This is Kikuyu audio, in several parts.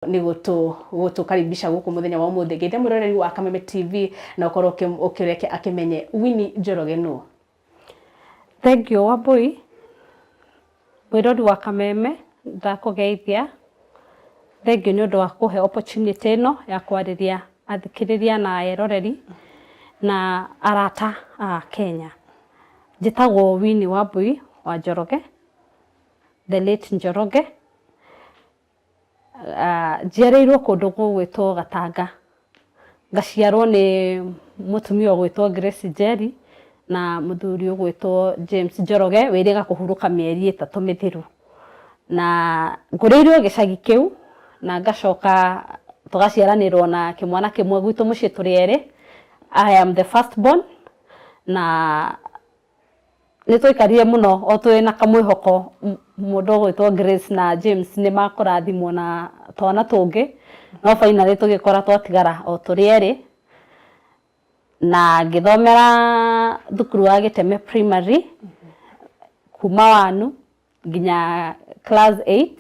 Nĩ gũtũkaribisha gũkũ mũthenya wa ũmũthĩ. Geithia mwĩroreri wa Kameme TV na ũkorwo ũkĩreke akĩmenye Winnie Njoroge nũ. Thank you, Wambui. Mwĩrori wa Kameme, ndakũgeithia. Thank you nĩ ũndũ wa kũhe opportunity ĩno ya kwarĩria athikĩrĩria na eroreri na arata a Kenya. Njĩtagwo Winnie Wambui wa Njoroge, the late Njoroge. Njiarĩirwo kũndũ gũgwĩtwo Gatanga, ngaciarwo nĩ mũtumia ũgwĩtwo Grace Njeri na mũthuri ũgwĩtwo James Njoroge wĩrĩga kũhurũka mĩeri 3 mĩthiru. Na ngũrĩirwo gĩcagi kĩu na ngacoka tũgaciaranĩrwo na kĩmwana kĩmwe, gwitũ mũciĩ tũrĩ erĩ, I am the first born na nĩ twaikarire mũno o twĩ na kamwĩhoko mũndũ ũgwĩtwo Grace na James nĩ makũrathimwo na twana tũngĩ, no finally tũgĩkora twatigara o tũrĩ erĩ. Na ngĩthomera thukuru wa Gĩteme Primary kuma one nginya class 8.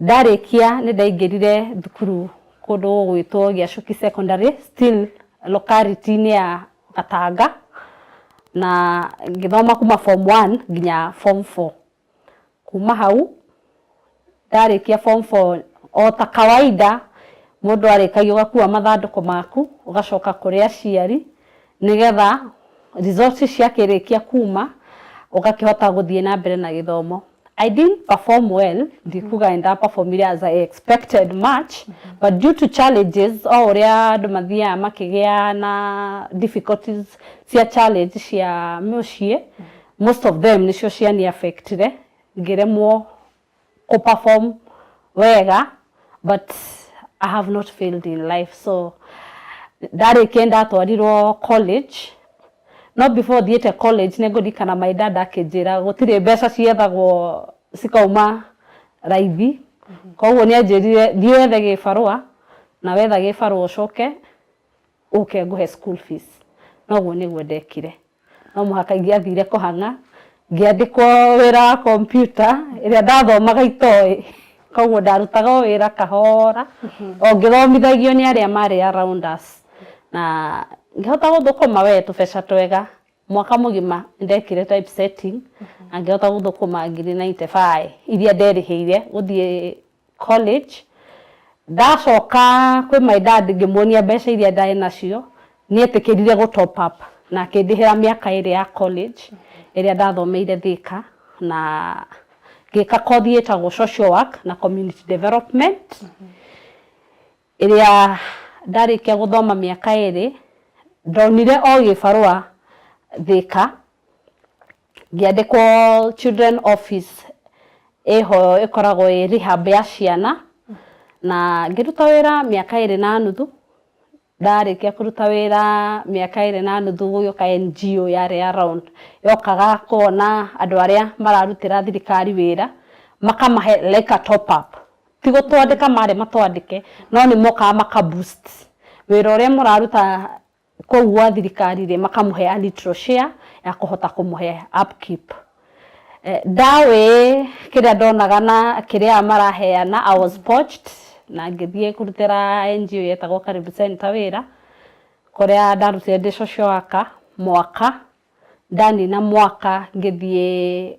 Ndarĩkia nĩ ndaingĩrire thukuru kũndũ gũgwĩtwo Gĩacuki Secondary, still locality-inĩ ya Gatanga, na ngĩthoma kuma form 1 nginya form 4. Kuma hau ndarĩkia form 4, o ta kawaida mũndũ arĩkagia ũgakua mathandũkũ maku ũgacoka kũrĩ aciari nĩgetha results ciakĩrĩkia kuma ũgakĩhota gũthiĩ na mbere na gĩthomo. I didn't perform well, ndikuga nĩ ndaperformire as I expected much, but due to challenges, o ũrĩa andũ mathiaga makĩgĩa na difficulties cia challenge cia mũciĩ, most of them nĩcio ciani affectire, ngĩremwo kũ perform wega, but I have not failed in life. So ndarĩkia ndatwarirwo college, no before thiĩte college nĩ ngũririkana my dad akĩnjĩra gũtirĩ mbeca ciethagwo cikauma raithi, koguo nĩ anjĩrire thiĩ wethe gĩbarũa, na wetha gĩbarũa ũcoke ũke ngũhe school fees. Noguo nĩguo ndekire, no mũhaka ingĩathire kũhang'a, ngĩandĩkwo wĩra wa computer ĩrĩa ndathomaga itoĩ, koguo ndarutaga o wĩra kahora o ngĩthomithagio nĩ arĩa marĩ around us, na ngĩhota gũthũkũma we tũbeca twega. Mwaka mũgima ndekire typesetting na ngĩhota gũthũkũma 95,000 iria nderĩhĩire gũthiĩ college. Ndacoka kwĩ my dad ngĩmuonia mbeca iria ndarĩ nacio, nĩetĩkĩrire gũ top up na akĩndĩhĩra mĩaka 2 ya college ĩrĩa ndathomeire Thika, na ngĩka kothi ĩtagwo social work na community development, ĩrĩa ndarĩkia gũthoma mĩaka 2 ndonire o gĩbarũa Thika, ngĩandĩkwo children office ĩho ĩkoragwo ĩ rehab ya ciana, na ngĩruta wĩra mĩaka 2.5. Ndarĩkia kũruta wĩra mĩaka 2.5, gũgĩũka NGO yarĩ around yokaga kuona andũ arĩa mararutĩra thirikari wĩra, makamahe like a top up, ti gũtwandĩka marĩ matwandĩke, no nĩ mokaga maka boost wĩra ũrĩa mũraruta kũu gwa thirikari rĩ, makamũhe a little share ya kũhota kũmũhe upkeep. Ndawĩ kĩrĩa ndonaga na kĩrĩa maraheana, I was poached na ngĩthiĩ kũrutĩra NGO yetagwo Karibu Center wĩra, kũrĩa ndarutire ndĩ social worker mwaka. Ndanina mwaka ngĩthiĩ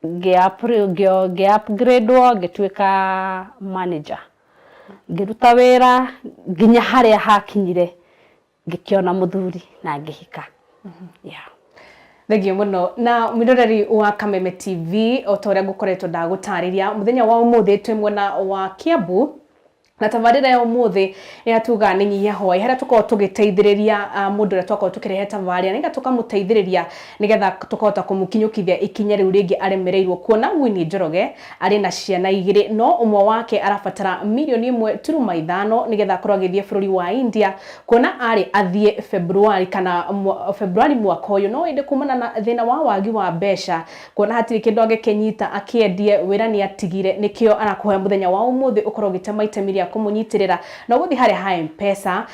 ngĩ upgrade-wo ngĩtuĩka manager, ngĩruta wĩra nginya harĩa hakinyire ngĩkĩona mũthuri na ngĩhika, yeah. Thengiũ mũno. Na mwĩroreri wa Kameme TV, o ta ũrĩa ngũkoretwo ndagũtarĩria, mũthenya wa ũmũthĩ twĩ mwena wa Kiambu na tabarĩra ya ũmũthĩ yatuga nĩ Nyihia Hwaĩ, harĩa tũkoragwo tũgĩteithĩrĩria mũndũ ũrĩa twakorwo tũkĩrehe tabarĩra nĩgetha tũkamũteithĩrĩria nĩgetha tũkahota kũmũkinyũkithia ikinya rĩu rĩngĩ aremereirwo. Kuona Winnie Njoroge arĩ na ciana 2, no ũmwe wake arabatara 1.5 mirioni nĩgetha akorwo agĩthiĩ bũrũri wa India, kuona arĩ athiĩ February kana February mwaka ũyũ, no ĩndĩ kumana na thĩna wa wagi wa mbeca, kuona hatirĩ kĩndũ angĩkĩnyita akĩendie, wĩra nĩ atigire, nĩkĩo arakũhoya mũthenya wa ũmũthĩ ũkorwo ũgĩtema itemi rĩaku. kũmũnyitĩrĩra na ũgũthiĩ harĩa ha Mpesa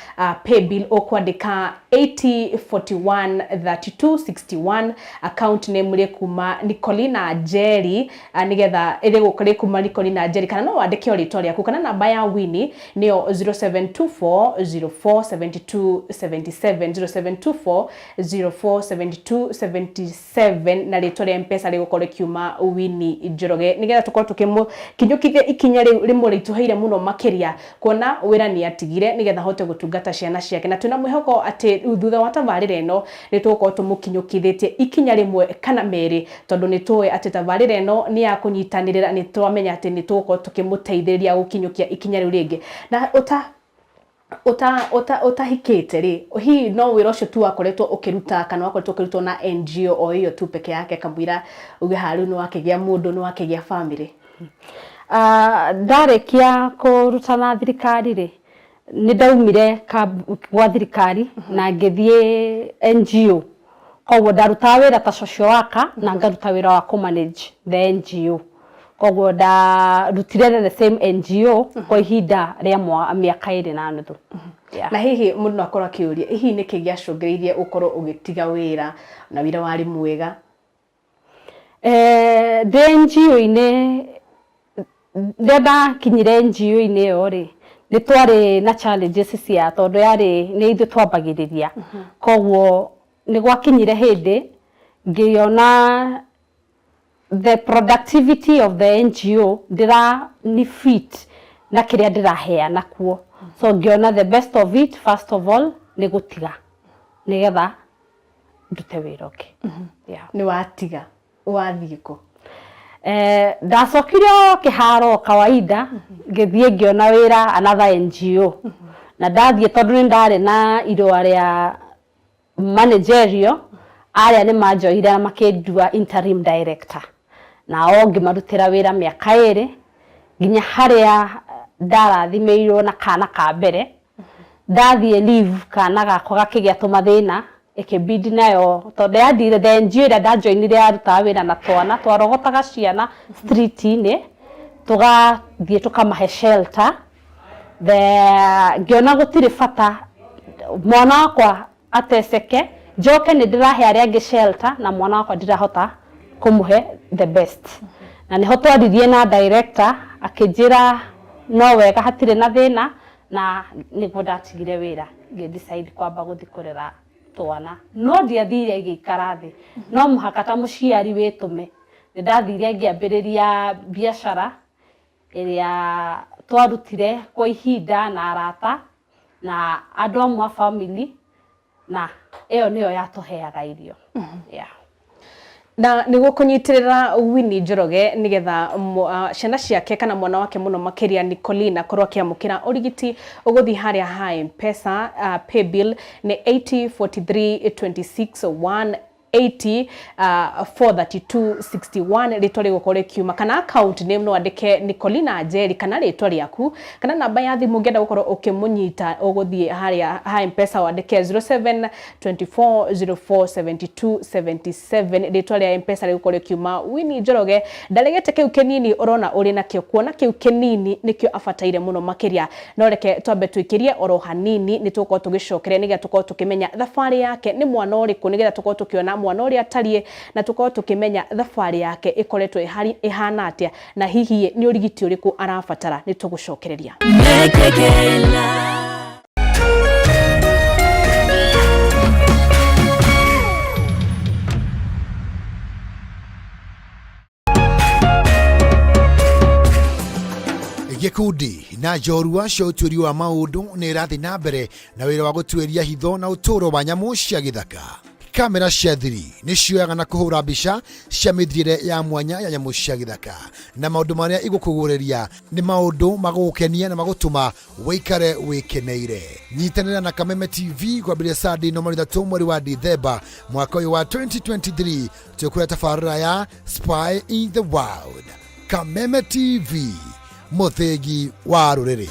paybill ũkwandĩka 80413261 account name rĩkuma Nicolina Njeri nĩgetha ĩrĩgũka rĩkuma Nicolina Njeri kana no wandĩke o rĩtwa rĩaku kana namba ya Winnie nĩyo 0724047277 0724047277 na rĩtwa rĩa Mpesa rĩgũkorwo rĩkiuma Winnie Njoroge nĩgetha tũkorwo tũkĩmũkinyũkithia ikinya rĩu rĩmũritũhĩire mũno makĩria kuona wĩra nĩ atigire nĩgetha ahote gũtungata ciana ciake na twĩna mwĩhoko atĩ rĩu thutha wa tabarĩra ĩno nĩ tũgũkorwo tũmũkinyũkithĩtie ikinya rĩmwe kana merĩ tondũ nĩ tũĩ atĩ tabarĩra ĩno nĩ ya kũnyitanĩrĩra nĩ twamenya atĩ nĩ tũgũkorwo tũkĩmũteithĩrĩria gũkinyũkia ikinya rĩu rĩngĩ na ũta ũta ũta ũtahikĩte rĩ hihi no wĩra ũcio tu wakoretwo ũkĩruta kana wakoretwo ũkĩrutwo na NGO o ĩyo tu peke yake kamũira uge haha rĩu nĩ wakĩgĩa mũndũ nĩ wakĩgĩa family? Ndarĩkia kũruta na thirikari rĩ, nĩ ndaumire gwa thirikari na ngĩthiĩ NGO. Koguo ndarutaga wĩra ta social worker na ngaruta wĩra wa kũ manage the NGO. Koguo ndarutire the same NGO kwa ihinda rĩa mĩaka 2.5. Yeah. Na hihi mũndũ no akorwo akĩũria hihi nĩkĩ gĩacũngĩrĩirie ũkorwo ũgĩtiga wĩra na wĩra warĩ mwega? Ndĩ NGO-inĩ, rĩrĩa ndakinyire NGO-inĩ ĩyo rĩ, nĩ twarĩ na challenges cia tondũ yarĩ nĩ ithuĩ twambagĩrĩria. Koguo nĩ gwakinyire hĩndĩ ngĩona the productivity of the NGO ndĩra ni fit na kĩrĩa ndĩraheana kuo. So ngĩona the best of it, first of all, nĩ gũtiga nĩgetha ndute wĩra ũngĩ. Yeah. Nĩ watiga wathiĩ kũ? Ndacokire o kĩharo o kawaida, ngĩthiĩ ngĩona wĩra another NGO. Na ndathiĩ tondũ nĩ ndarĩ na irũa rĩa managerial, arĩa nĩ manjoire na makĩndua interim director. Na o ngĩmarutĩra wĩra mĩaka 2 nginya harĩa ndarathimĩirwo na kana ka mbere. Ndathiĩ leave kana gakwa gakĩgĩa tũmathĩna, ĩkĩbidi nayo tondũ yandire the NGO ĩrĩa ndajoinire yarutaga wĩra na twana, twarogotaga ciana street-inĩ tũgathiĩ tũkamahe shelter. Ngĩona gũtirĩ bata mwana wakwa ateceke, njoke nĩ ndĩrahe arĩa angĩ shelter na mwana wakwa ndirahota kũmũhe the best. Na nĩho twaririe na director akĩnjĩra no wega hatirĩ na thĩna, na nĩguo ndatigire wĩra ngĩ decide kwamba gũthiĩ kũrera twana. No ndiathire ngĩikara thĩ, no mũhaka ta mũciari wĩtũme, nĩ ndathire ngĩambĩrĩria biacara ĩrĩa twarutire kwa ihinda na arata na andũ amwe a family, na ĩyo nĩyo yatũheaga irio. Yeah. Na nĩguo kũnyitĩrĩra Winnie Njoroge nĩgetha ciana ciake kana mwana wake mũno makĩria Nicolina akorwo akĩamũkĩra ũrigiti, ũgũthiĩ harĩa ha Mpesa paybill nĩ 8043 26 180 432 61 rĩtwa rĩgũkorwo rĩkiuma kana account name no andĩke Nicolina Njeri kana rĩtwa rĩaku kana namba ya thimũ ũngĩenda gũkorwo ũkĩmũnyita ũgũthiĩ harĩa ha Mpesa wandĩke 0724047277 rĩtwa rĩa Mpesa rĩgũkorwo rĩkiuma Winnie Njoroge. Ndaregete kĩu kĩnini ũrona ũrĩ nakĩo, kuona kĩu kĩnini nĩkĩo abataire mũno makĩria. No reke twambe twĩkĩrie oro hanini, nĩ tũgũkorwo tũgĩcokeria nĩgetha tũkorwo tũkĩmenya thabarĩ yake nĩ mwana ũrĩkũ, nĩgetha tũkorwo tũkĩona mwana ũrĩa atariĩ na tũkorwo tũkĩmenya thabarĩ yake ĩkoretwo ĩhana atĩa na hihi nĩ ũrigiti ũrĩkũ arabatara. Nĩ tũgũcokereria. Gĩkundi na njorua cia ũtuĩria wa maũndũ nĩ irathiĩ na mbere na wĩra wa gũtuĩria hitho na ũtũũro wa nyamũ cia gĩthaka. Kamera cia thiri nĩ cioyaga na kũhũra mbica cia mĩthiĩre ya mwanya ya nyamũ cia gĩthaka, na maũndũ marĩa igũkũgũrĩria nĩ maũndũ magũgũkenia na magũtũma wĩikare wĩkeneire. Nyitanĩra na Kameme TV kwambĩrĩria Sunday no mweri 3 mweri wa Dithemba mwaka ũyũ wa 2023 twĩkũrĩa tabarĩra ya Spy in the Wild. Kameme TV, mũthĩgi wa rũrĩrĩ.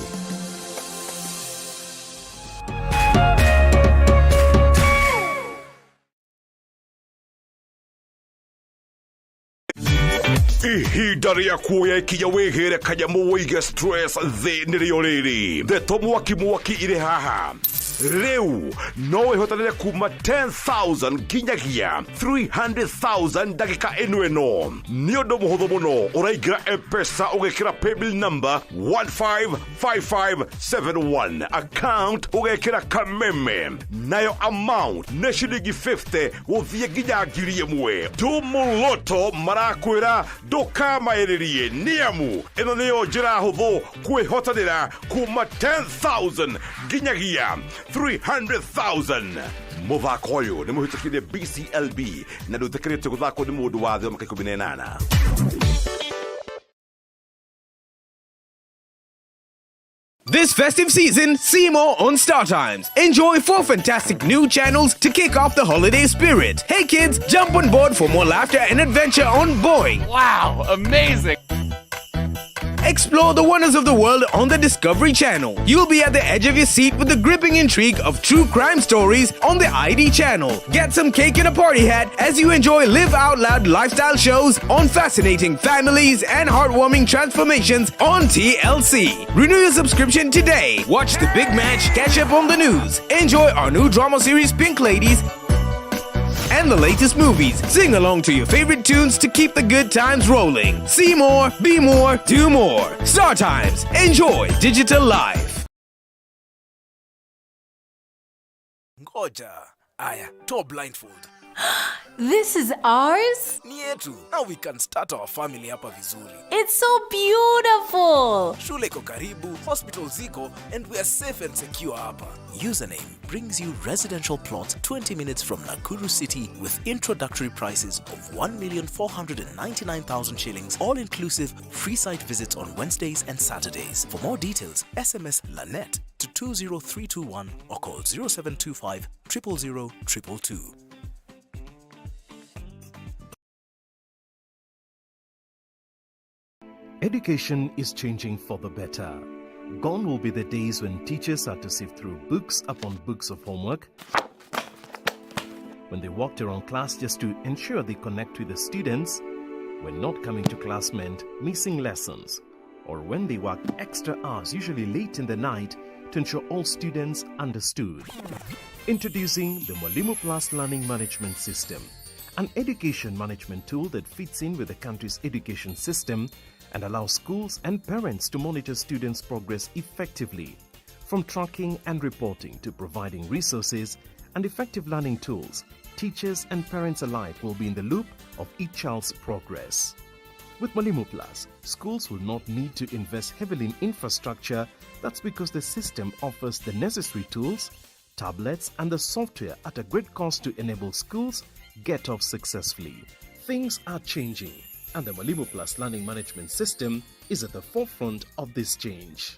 Ihinda rĩa kuoya ikinya wĩgĩre kanyamũ wĩige stress thĩ nĩrĩo rĩrĩ. Ndeto mwaki mwaki irĩ haha. Rĩu no wĩhotanĩre kuma 10,000 nginyagia 300,000 ndagĩka ĩno ĩno. Nĩ ũndũ mũhũthũ mũno, ũraingĩra M-Pesa ũgekĩra paybill number 155571, account ũgekĩra Kameme, nayo amount nĩ ciringi 50 gũthiĩ nginya 1,000. Tumuloto marakwĩra ndũkamaĩrĩrie, nĩamu ĩno nĩyo njĩra hũthũ kwĩhotanĩra kuma 10,000 nginyagia 300,000. Mũthako ũyũ nĩ mũhĩtũkire BCLB na ndũtĩkĩrĩtio gũthakwo nĩ mũndũ wa thĩ wa mĩaka 18. This festive season, see more on StarTimes. Enjoy 4 fantastic new channels to kick off the holiday spirit. Hey kids, jump on board for more laughter and adventure on Boeing. Wow, amazing! Explore the wonders of the world on the Discovery Channel. You'll be at the edge of your seat with the gripping intrigue of true crime stories on the ID Channel. Get some cake and a party hat as you enjoy Live Out Loud lifestyle shows on fascinating families and heartwarming transformations on TLC. Renew your subscription today. Watch the big match, catch up on the news. Enjoy our new drama series Pink Ladies and the latest movies. Sing along to your favorite tunes to keep the good times rolling. See more, be more, do more. Star Times. Enjoy digital life. Ngoja. Aya, toa blindfold. This is ours? Ni yetu. Now we can start our family hapa vizuri. It's so beautiful. Shule iko karibu, hospital ziko, and we are safe and secure hapa. Username brings you residential plot 20 minutes from Nakuru City with introductory prices of 1,499,000 shillings, all inclusive, free site visits on Wednesdays and Saturdays. For more details, SMS LANET to 20321 or call 0725 000 222. Education is changing for the better. Gone will be the days when teachers had to sift through books upon books of homework, when they walked around class just to ensure they connect with the students, when not coming to class meant missing lessons, or when they worked extra hours, usually late in the night, to ensure all students understood. Introducing the Mwalimu Plus Learning Management System, an education management tool that fits in with the country's education system and allows schools and parents to monitor students' progress effectively. From tracking and reporting to providing resources and effective learning tools, teachers and parents alike will be in the loop of each child's progress. With Mwalimu Plus, schools will not need to invest heavily in infrastructure. That's because the system offers the necessary tools, tablets, and the software at a great cost to enable schools get off successfully. Things are changing, and the Mwalimu Plus Learning Management System is at the forefront of this change.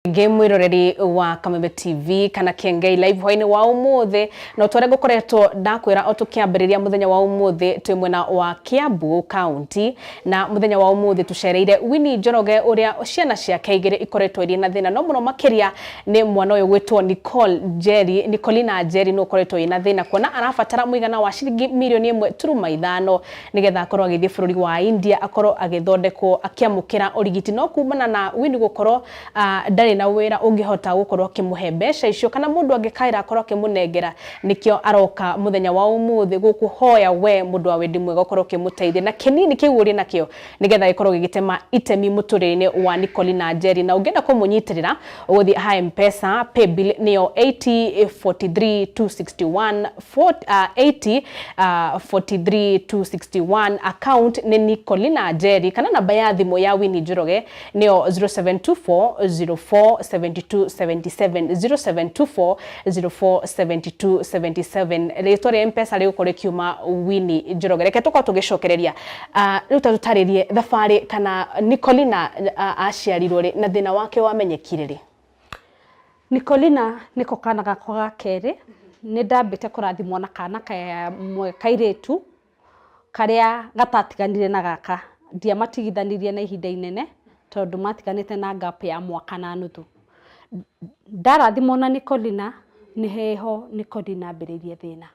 Ngĩ mwĩroreri wa Kameme TV kana Kengei Live hwainĩ wa ũmũthĩ, na ũtware ngũkoretwo ndakwĩra o tũkĩambĩrĩria mũthenya wa ũmũthĩ twĩ mwena wa Kiambu County, na mũthenya wa ũmũthĩ tũcereire Winnie Njoroge ũrĩa ciana ciake igĩrĩ ikoretwo irĩ na thĩna, no mũno makĩria nĩ mwana ũyũ gwĩtwo Nicole Njeri, Nicolina Njeri nĩ ũkoretwo ĩna thĩna kuona arabatara mũigana wa ciringi 1.5 mirioni nĩgetha akorwo agĩthiĩ bũrũri wa India akorwo agĩthondekwo akĩamũkĩra ũrigiti. No kumana na Winnie gũkorwo ndarĩ na wĩra ũngĩhota gũkorwo akĩmũhe mbeca icio kana mũndũ angĩkaĩra akorwo akĩmũnengera, nĩkĩo aroka mũthenya wa ũmũthĩ gũkũhoya we mũndũ wa wendi mwega ũkorwo ũkĩmũteithia na kĩnini kĩu ũrĩ nakĩo nĩgetha gĩkorwo gĩgĩtema itemi mũtũrĩre-inĩ wa Nicolina Njeri. Na ũngĩenda kũmũnyitĩrĩra ũgũthiĩ ha M-Pesa paybill nĩyo 80 43261, 80 43261, account nĩ Nicolina Njeri, kana namba ya thimũ ya Winnie Njoroge nĩyo 0724 04 72 77, 0724 04 72 77. Rĩtwa rĩa M-Pesa rĩgũkorwo rĩkiuma Winnie Njoroge. Reke tũkorwo tũgĩcokereria rĩu ta tũtarĩrie thabarĩ kana Nicolina aciarirwo rĩ na thĩna wake wamenyekire rĩ? Nicolina nĩko kana gakwa ga kerĩ. Nĩ ndambĩte kũrathimwo na kana kamwe kairĩtu karĩa gatatiganire na gaka, ndiamatigithanirie na ihinda inene tondũ matiganĩte na gap ya mwaka na nuthu. Ndarathimwo na Nicolina. Nĩ heho Nicolina ambĩrĩirie thĩna.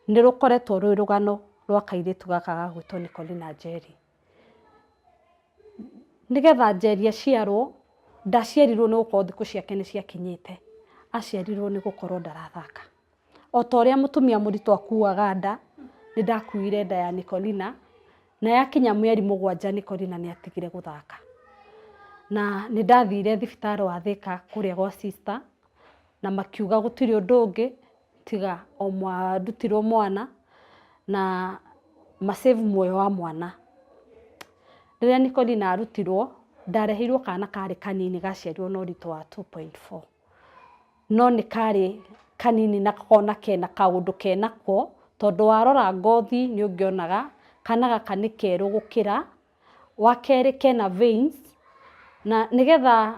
Nĩ rũkoretwo rwĩ rũgano rwa kairĩtu gaka ga gwĩtwo Nicolina Njeri. Nĩgetha Njeri aciarwo, ndaciarirwo nĩ gũkorwo thikũ ciake nĩ ciakinyĩte, aciarirwo nĩ gũkorwo ndarathaka. O ta ũrĩa mũtumia mũritũ akuaga nda, nĩ ndakuire nda ya Nicolina, na yakinya mĩeri 7 Nicolina nĩ atigire gũthaka. Na nĩ ndathire thibitarĩ wa Thika kũrĩa gwa sister, na makiuga gũtirĩ ũndũ ũngĩ tiga o ndutirwo mwana na ma save muoyo wa mwana. Rĩrĩa Nicolina arutirwo, ndareheirwo kana karĩ kanini gaciarirwo na ũritũ wa 2.4. No nĩ karĩ kanini na kona kena kaũndũ kenako, tondũ warora ngothi nĩ ũngĩonaga kana gaka nĩ kerũ gũkĩra, wa kerĩ kena veins, na nĩgetha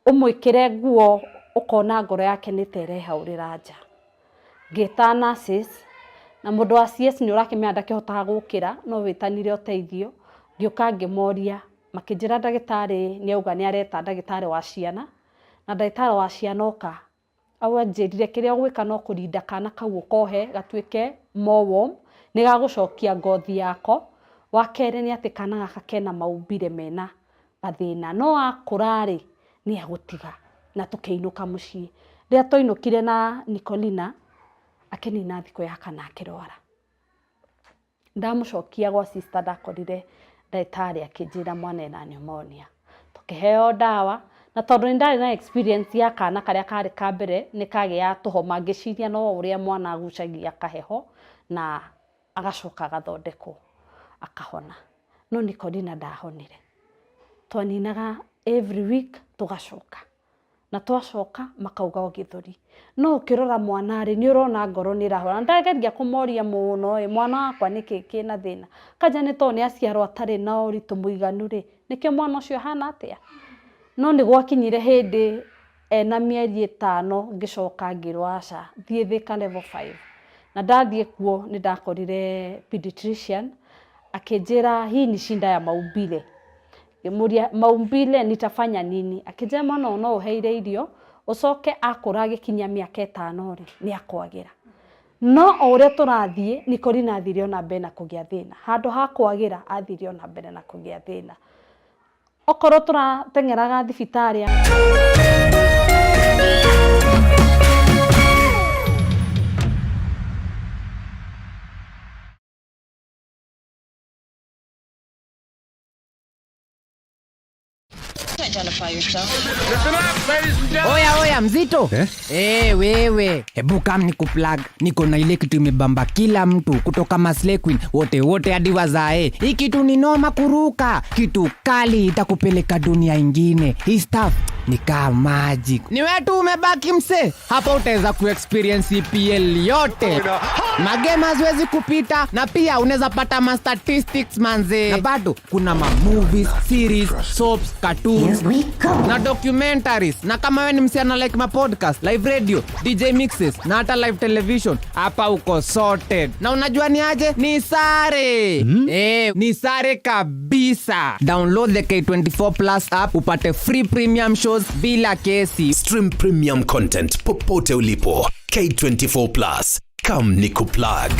ũmwĩkĩre nguo ũkona ngoro yake nĩ ta ĩrehaũrĩra nja. Ngĩta nurses, na mũndũ wa CS nĩ ũrakĩmenya ndakĩhotaga gũkĩra, no wĩtanire ũteithio, ngĩũka ngĩmoria, makĩnjĩra ndagĩtarĩ nĩ auga nĩ areta ndagĩtarĩ wa ciana, na ndagĩtarĩ wa ciana oka, anjĩrire kĩrĩa ũgwĩka no kũrinda kana kau ũkohe gatuĩke more warm, nĩ gagũcokia ngothi yako. Wa kerĩ nĩ atĩ kana gaka kena maumbire mena gathĩna, no akũra rĩ, nĩ egũtiga. Na tũkĩinũka mũciĩ. Rĩrĩa twainũkire na Nicolina, akĩnina thikũ ya kana akĩrwara. Ndamũcokia gwa sister ndakorire ndagĩtarĩ akĩnjĩra mwana ena pneumonia. Tũkĩheo ndawa, na tondũ nĩ ndarĩ na experience ya kana karĩa karĩ ka mbere nĩ kagĩaga tũhoma, ngĩciria no ũrĩa mwana agucagia kaheho na agacoka agathondekwo akahona. No Nicolina ndahonire. Twaninaga every week tũgacoka. Na twacoka makauga o gĩthũri. No ũkĩrora mwana rĩ, nĩ ũrona ngoro nĩ ĩrahũra. Na ndageria kũmoria mũno ĩ, mwana wakwa nĩkĩ kĩna thĩna? Kanja nĩ tondũ nĩ aciarwo atarĩ na ũritũ mũiganu rĩ, nĩkĩo mwana ũcio ahana atĩa? No nĩ gwakinyire hĩndĩ ena mĩeri 5 ngĩcoka ngĩrwo aca, thiĩ Thika level 5. Na ndathiĩ kuo nĩ ndakorire pediatrician, akĩnjĩra hii ni shinda ya maumbile. Ngĩmũria maumbile nitafanya nini? Akĩnjĩra mwana ũyũ no ũheire irio, ũcoke akũra agĩkinyia mĩaka 5 rĩ, nĩ akwagĩra. No o ũrĩa tũrathiĩ, Nicolina athire ona mbere na kũgĩa thĩna. Handũ ha kwagĩra, athire ona mbere na kũgĩa thĩna. Okorwo tũrateng'eraga thibitarĩ. Oya oya mzito eh? Eh, wewe hebu kam ni kuplug, niko na ile kitu imebamba kila mtu kutoka Maslay Queen wote wote hadi wazae. Hii kitu ni noma kuruka, kitu kali itakupeleka dunia ingine. Hii stuff ni kama magic. Ni wewe tu umebaki mse, hapa utaweza kuexperience EPL yote, magame haziwezi kupita, na pia unaweza pata ma statistics manze, na bado kuna ma movies, series, soaps, cartoons na documentaries. Na kama wewe ni msichana like ma podcast, live radio, DJ mixes na hata live television, hapa uko sorted. Na unajua ni aje? Ni sare. Eh, ni sare kabisa. Download the K24 Plus app upate free premium shows bila kesi. Stream premium content popote ulipo. K24 Plus. Come nikuplug.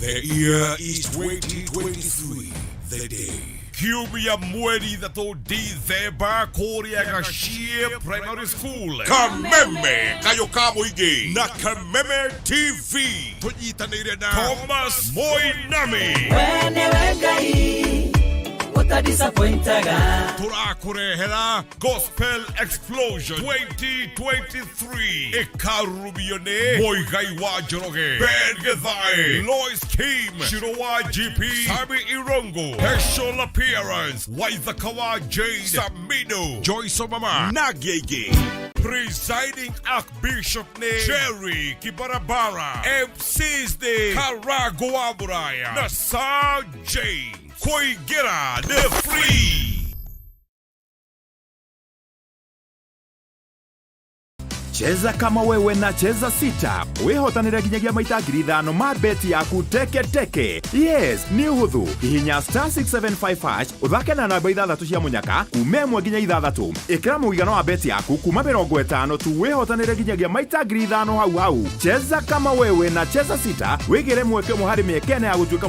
The year is 2023, the day. Kiumia mweri 3 Dithemba kũrĩa Gachie Primary School. Kameme kayo ka mũingĩ na Kameme TV tũnyitanĩire na Thomas Moinami. We nĩwe Ngai ũtadisappointaga. Tũrakũrehera Gospel Explosion 2023 ĩkarurumio nĩ Mũigai wa Njoroge, Ben Githae, Lois Kim, Shiro wa GP, Sami Irongo, Special Appearance, Waithaka wa Jade, Samido, Joyce Omama na Gigi. Presiding Archbishop nĩ Jerry Kibarabara, MCs nĩ Karago wa Muraya na Sir James. Kũingĩra nĩ free. Cheza kama wewe na Cheza Sita wĩhotanĩre nginyagia maita 5,000 ma beti yaku teke teke. Yes, nĩ ũhũthũ. Hihinya *675# ũthake na namba ithathatũ cia mũnyaka kuma 1 nginya 6. Ĩkĩra mũigana wa beti yaku kuma 50 tu wĩhotanĩre nginyagia maita 5,000 hau hau. Cheza kama wewe na Cheza Sita wĩgĩre mweke ũmwe harĩ mĩeke ĩna ya gũtuĩka.